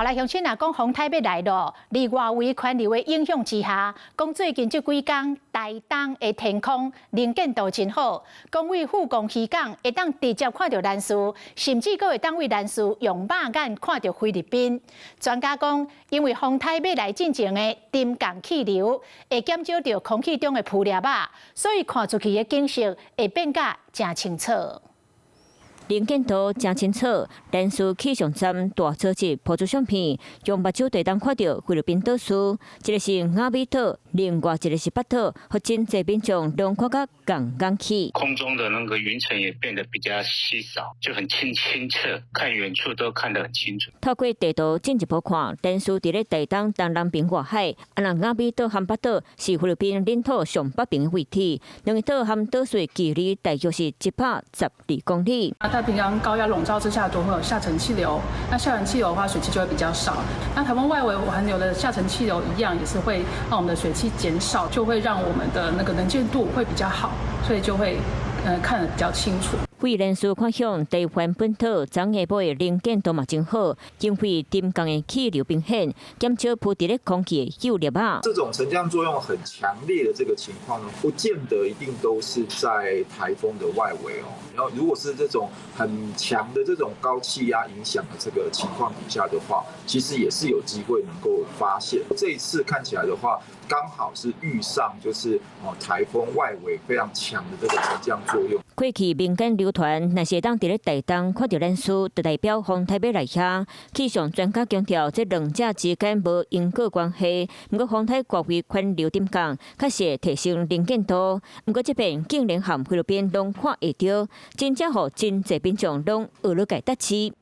好來，鄉親若講風颱欲來囉，佇外圍環流的影響之下，講最近這幾工台東的天空能見度真好，講對富岡漁港會當直接看著蘭嶼，甚至閣會當對蘭嶼用肉眼看著菲律賓。專家講，因為風颱欲來進前的沉降氣流會減少著空氣中的浮粒仔，所以看出去的景色會變甲誠清楚。能見度誠清楚，蘭嶼氣象站大組織鋪出相片，用目睭就當看著菲律賓島嶼，一個是雅美島，另外一個是北島，予真濟民眾攏看甲摃摃去。空中的那個雲層也變得比較稀少，就很清清澈，看遠處都看得很清楚。透過地圖進一步看，蘭嶼佇咧台東東南邊外海，啊若雅美島和北島是菲律賓領土上北邊的位置，兩個島和島嶼距離大約是112公里。太平洋高壓籠罩之下，都會有下沉氣流。那下沉氣流的話，水汽就會比較少。那颱風外圍環流的下沉氣流一樣，也是會讓我們的水汽減少，就會讓我們的那個能見度會比較好，所以就會看得比較清楚。對蘭嶼看向台灣本島，昨下晡的能見度嘛真好，因為沉降的氣流明顯，減少浮佇咧空氣的幼粒仔。這種沉降作用很強烈的這個情況呢，不見得一定都是在颱風的外圍哦。然後，如果是這種很強的這種高氣壓影響的這個情況底下的話，其實也是有機會能夠發現。這一次看起來的話，剛好是遇上就是哦颱風外圍非常強的這個沉降作用。過去民間流傳，若是會當佇咧台東看著蘭嶼，就代表風颱欲來遐。氣象專家強調，這兩者之間無因果關係。毋過風颱外圍環流沉降，確實會提升能見度。毋過這遍竟然和菲律賓攏看會著，真正予真濟民眾攏學了解得知。